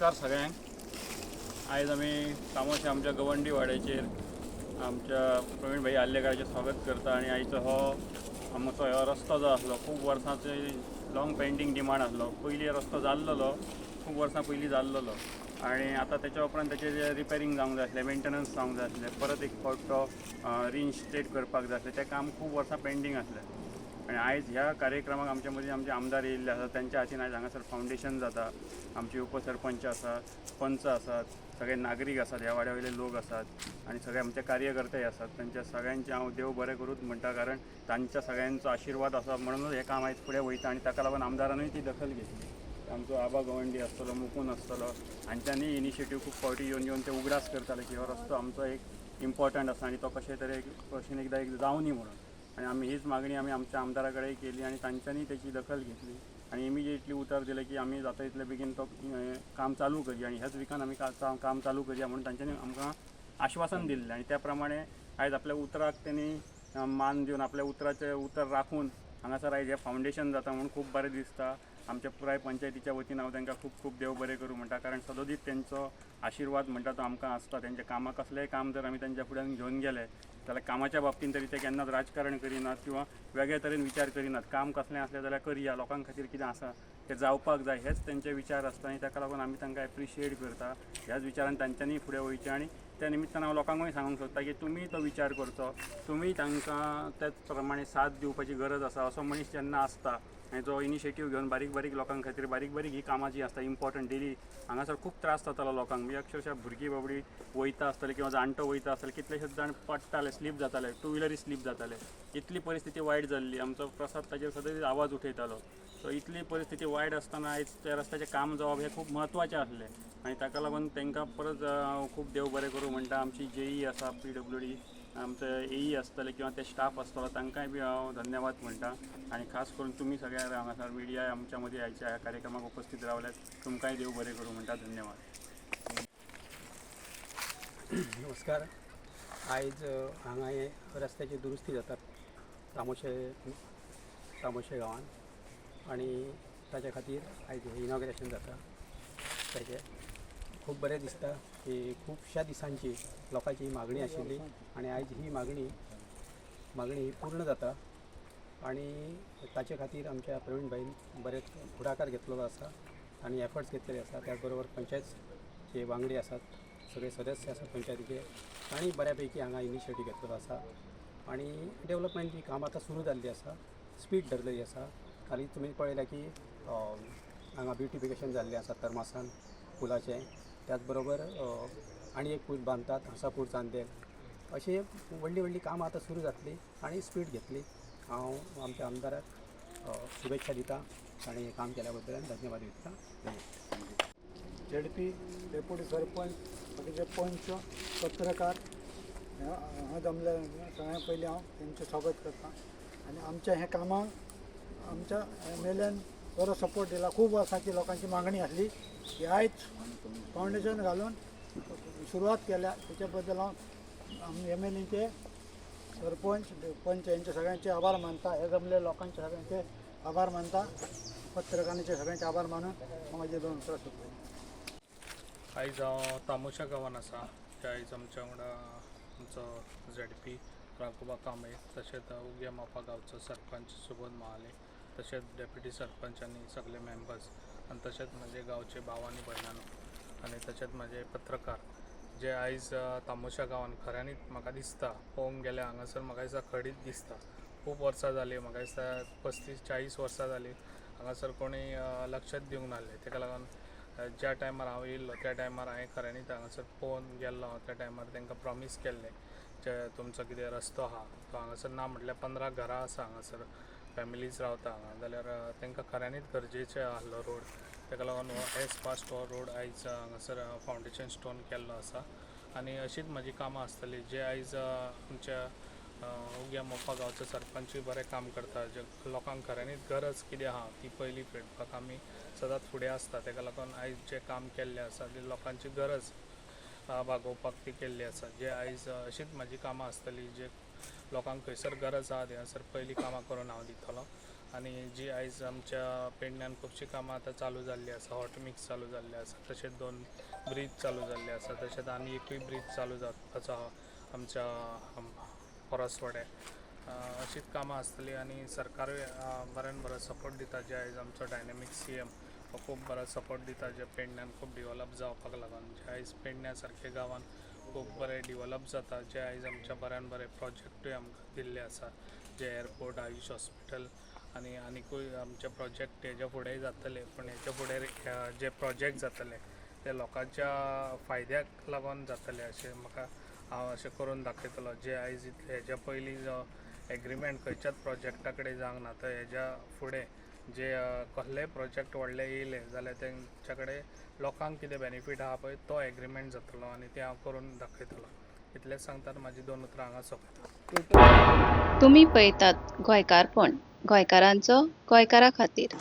नमस्कार सगळ्यांक. आयज आमी तामोशे आमच्या गवंडी वाड्याचेर आमच्या प्रवीण भाई आर्लेकाराचें स्वागत करता आनी आयचो हो आमचो हो रस्तो जो आसलो, खूब वर्सांचो लाँग पेंडींग डिमांड आसलो. पयलीं रस्तो जाल्लोलो, खूब वर्सां पयलीं जाल्लोलो आनी आतां तेच्या उपरांत तेचें जें रिपेरींग जावंक जाय आसलें, मेंटेनन्स जावंक जाय आसलें, परत एक फावट तो रिइन्स्टेट करपाक जाय आसलें. तें काम खूब वर्सां पेंडींग आसलें आनी आयज ह्या कार्यक्रमाक आमच्या मदीं आमचे आमदार येयल्ले आसात. तेंच्या हातीन आयज हांगासर फावंडेशन जाता. आमचे उपसरपंच आसात, पंच आसात, सगळे नागरीक आसात, ह्या वाड्या वयले लोक आसात आनी सगळे आमचे कार्यकर्ते आसात. तांच्या सगळ्यांचे हांव देव बरें करूत म्हणटा, कारण तांच्या सगळ्यांचो आशिर्वाद आसा म्हणूनच हें काम आयज फुडें वयता आनी ताका लागून आमदारानूय ती दखल घेतली. आमचो आबा गवंडी आसतलो, मुकून आसतलो, हांच्यांनी इनिशिएटीव खूब फावटी येवन येवन ते उगडास करताले की हो रस्तो आमचो एक इम्पॉर्टंट आसा आनी तो कशे तरे भशेन एकदां एक जावनी म्हणून. आनी आमी हीच मागणी आमी आमच्या आमदारा कडेन केली आनी तांच्यांनी तेची दखल घेतली आनी इमिजिएटली उतर दिलें की आमी जाता तितले बेगीन तो काम चालू करया आनी ह्याच विकान आमी काम चालू करया म्हणून तांच्यांनी आमकां आश्वासन दिल्लें. आनी त्या प्रमाणे आयज आपल्या उतराक तेणी मान दिवन, आपल्या उतराचें उतर राखून हांगासर आयज हें फावंडेशन जाता म्हणून खूब बरें दिसता. आमच्या पुराय पंचायतीच्या वतीन हांव तांकां खूब खूब देव बरें करूं म्हणटा, कारण सदोदीत तेंचो आशिर्वाद म्हणटा तो आमकां आसता. तेंच्या कामाक, कसलेंय काम जर आमी तेंच्या फुड्यान घेवन गेले जाल्यार कामाच्या बाबतीन तरी ते केन्नाच राजकारण करिनात किंवा वेगळे तरेन विचार करिनात. काम कसलें आसलें जाल्यार करया, लोकां खातीर कितें आसा तें जावपाक जाय, हेच तेंचे विचार आसता आनी ताका लागून आमी तांकां एप्रिशिएट करता. ह्याच विचारान तांच्यांनी फुडें वयचें आनी त्या निमित्तान हांव लोकांकूय सांगूंक सोदता की तुमी तो विचार करचो, तुमी तांकां त्याच प्रमाणे साथ दिवपाची गरज आसा. असो मनीस जेन्ना आसता आनी जो इनिशिएटीव घेवन बारीक बारीक लोकां खातीर बारीक बारीक ही कामां जीं आसता इम्पॉर्टंट, डेली हांगासर खूब त्रास जातालो लोकांक. म्हणजे अक्षरशः भुरगीं बाबडीं वयता आसतलीं किंवा जाणटो वयता आसतले, कितलेशेच जाण पडटाले, स्लीप जाताले, टू व्हिलरी स्लीप जाताले. इतली परिस्थिती वायट जाल्ली. आमचो प्रसाद ताजेर सदांच आवाज उठयतालो. सो इतली परिस्थिती वायट आसतना आयज त्या रस्त्याचें काम जावप हें खूब म्हत्वाचें आसलें आनी ताका लागून तांकां परत हांव खूब देव बरें करूं म्हणटा. आमची जेई आसा, पीडब्ल्यूडी, आमचे एई आसतले किंवा ते स्टाफ आसतलो, तांकांय बी हांव धन्यवाद म्हणटा. आनी खास करून तुमी सगळ्या हांगासर मिडिया आमच्या मदीं आयच्या ह्या कार्यक्रमाक उपस्थित रावल्यात, तुमकांय देव बरें करूं म्हणटा. धन्यवाद. नमस्कार. आयज हांगा हे रस्त्याची दुरुस्ती जाता तामोशे तामोशे गांवान आनी ताच्या खातीर आयज हें इनॉग्रेशन जाता. ताचें खूब बरें दिसता की खुबश्या दिसांची लोकांची ही मागणी आशिल्ली आनी आयज ही मागणी ही पूर्ण जाता आनी ताचे खातीर आमच्या प्रवीण भाईन बरेच फुडाकार घेतलेलो आसा आनी एफर्ट्स घेतलेले आसा. त्याच बरोबर पंचायतचे वांगडी आसात, सगळे सदस्य आसात पंचायतीचे, तांणी बऱ्यापैकी हांगा इनिशिएटीव घेतलेलो आसा आनी डेवलपमेंटची कामां आतां सुरू जाल्ली आसा, स्पीड धरलेली आसा. हालीं तुमी पळयलां की हांगा ब्युटिफिकेशन जाल्लें आसा तरमासान पुलाचें. त्याच बरोबर आनी एक पूल बांदतात हासापूर चांदेल. अशीं व्हडलीं व्हडलीं कामां आतां सुरू जातलीं आनी स्पीड घेतली. हांव आमच्या आमदाराक शुभेच्छा दिता आनी हें काम केल्या बद्दल आनी धन्यवाद दिता. धन्यवाद. झेडपी, डेप्युटी सरपंच, बाकीचे पंच, पत्रकार हांगा जमले, सगळ्यां पयलीं हांव तेंचें स्वागत करता आनी आमच्या हें कामाक आमच्या एमएलएन बरो सपोर्ट दिला. खूब वर्सांची लोकांची मागणी आसली की आयज फावंडेशन घालून सुरवात केल्या. तेच्या बद्दल हांव आम एमएलएचे, सरपंच, पंच यांचे सगळ्यांचे आभार मानता. हे जमले लोकांचे सगळ्यांचे आभार मानता. पत्रकारांचे सगळ्यांचे आभार मानून हांव म्हाजे दोन उतरां सोंपयतां. आयज हांव तामोशा गांवान आसा. ते आयज आमच्या वांगडा आमचो झेडपी राघोबा कांबळे, तशेंच उग्या मोपा गांवचो सरपंच सुबोध महाले, तशेंच डेप्युटी सरपंच आनी सगळे मेंबर्स आनी तशेंच म्हजे गांवचे भाव आनी भयणांनो आनी तशेंच म्हजे पत्रकार जे आयज तामोशा गांवान खऱ्यांनीच म्हाका दिसता पळोवंक गेल्यार हांगासर म्हाका दिसता खडीच दिसता. खूब वर्सां जालीं, म्हाका दिसता 35-40 वर्सां जालीं, हांगासर कोणी लक्षच दिवंक नासलें. तेका लागून ज्या टायमार हांव येयल्लो त्या टायमार हांवें खऱ्यांनीच हांगासर पळोवन गेल्लो हांव. त्या टायमार तांकां प्रॉमीस केल्लें जे तुमचो कितें रस्तो आहा तो हांगासर ना म्हटल्यार 15 घरां आसा, हांगासर फॅमिलीज रावता हांगा, जाल्यार तांकां खऱ्यांनीच गरजेचें आहलो रोड. ताका लागून हो एज फास्ट हो रोड आयज हांगासर फावंडेशन स्टोन केल्लो आसा आनी अशीच म्हाजी कामां आसतली. जे आयज आमच्या उग्या मोपा गांवचो सरपंचूय बरें काम करता, जे लोकांक खऱ्यांनीच गरज कितें आहा ती पयलीं पेटपाक आमी सदांच फुडें आसता. ताका लागून आयज जें काम केल्लें आसा तें लोकांची गरज भागोवपाक ती केल्ली आसा. जे आयज अशीच म्हाजी कामां आसतली, जे लोकांक खंयसर गरज आहा थंयसर पयलीं कामां करून हांव दितलो. आनी जी आयज आमच्या पेडण्यान खुबशीं कामां आतां चालू जाल्लीं आसा, हॉट मिक्स चालू जाल्लें आसा, तशेंच 2 ब्रीज चालू जाल्ले आसा, तशेंच आनी एकूय ब्रीज चालू जावपाचो आहा आमच्या परसवाड्यार. अशीच कामां आसतलीं आनी सरकारूय बऱ्यान बरो सपोर्ट दिता. जे आयज आमचो डायनेमीक सीएम हो खूब बरो सपोर्ट दिता, जे पेडण्यान खूब डिवॉलप जावपाक लागून, जे आयज पेडण्या सारके गांवान खूब बरें डिवॉलप जाता, जे आयज आमच्या बऱ्यान बरे प्रोजेक्टूय आमकां दिल्ले आसा, जे एअरपोर्ट, आयुश हॉस्पिटल आनी आनिकूय आमचे प्रोजेक्ट हेज्या फुडेंय जातले. पूण हेच्या फुडें जे प्रोजेक्ट जातले ते लोकांच्या फायद्याक लागून जातले अशें म्हाका हांव अशें करून दाखयतलो. जे आयज इतले हेज्या पयलीं जो एग्रीमेंट खंयच्याच प्रोजेक्टा कडेन जावंक ना, तर हेज्या फुडें जे कसलेय प्रोजेक्ट व्हडले येयले जाल्यार तेंच्या कडेन लोकांक कितें बेनिफीट आहा पळय तो एग्रीमेंट जातलो आनी तें हांव करून दाखयतलो. इतलेंच सांगता आनी म्हाजी 2 उतरां हांगा सोंपयता. तुमी पळयतात गोंयकारपण, गोंयकारांचो गोंयकारा खातीर.